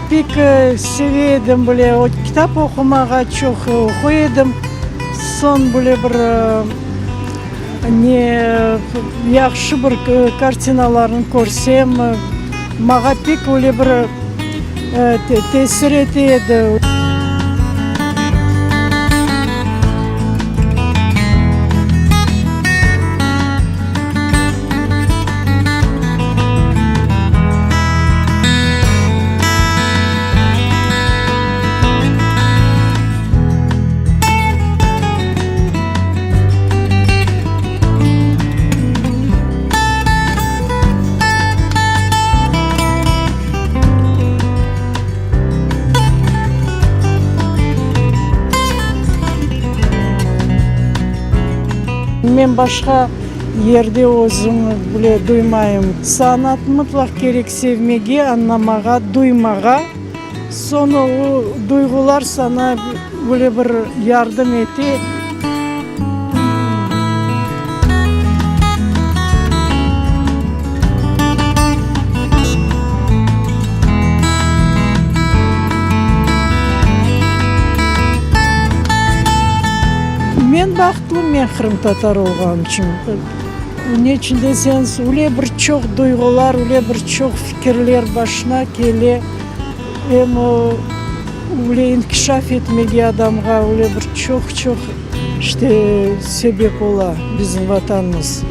Pek seve edim böyle o kitap oqumağa, çoq oquy edim. Soñ böyle bir ne yahşı bir kartinalarnı körsem, maña pek öyle bir tesir ete edi. Men başqa yerde özüm bile duymayım. Sanat mıtlaq kerek sevmege, añlamağa, duymağa. Soñra o duyğular saña böyle bir yardım ete. Men bahtlım, men qırımtatar olğanım içün. Ne içün deseñiz, öyle bir çoq duyğular, öyle bir çoq fikirler başına kele. Em o, öyle inkişaf etmege adamğa öyle bir çoq-çoq, işte, sebep ola bizim Vatanımız.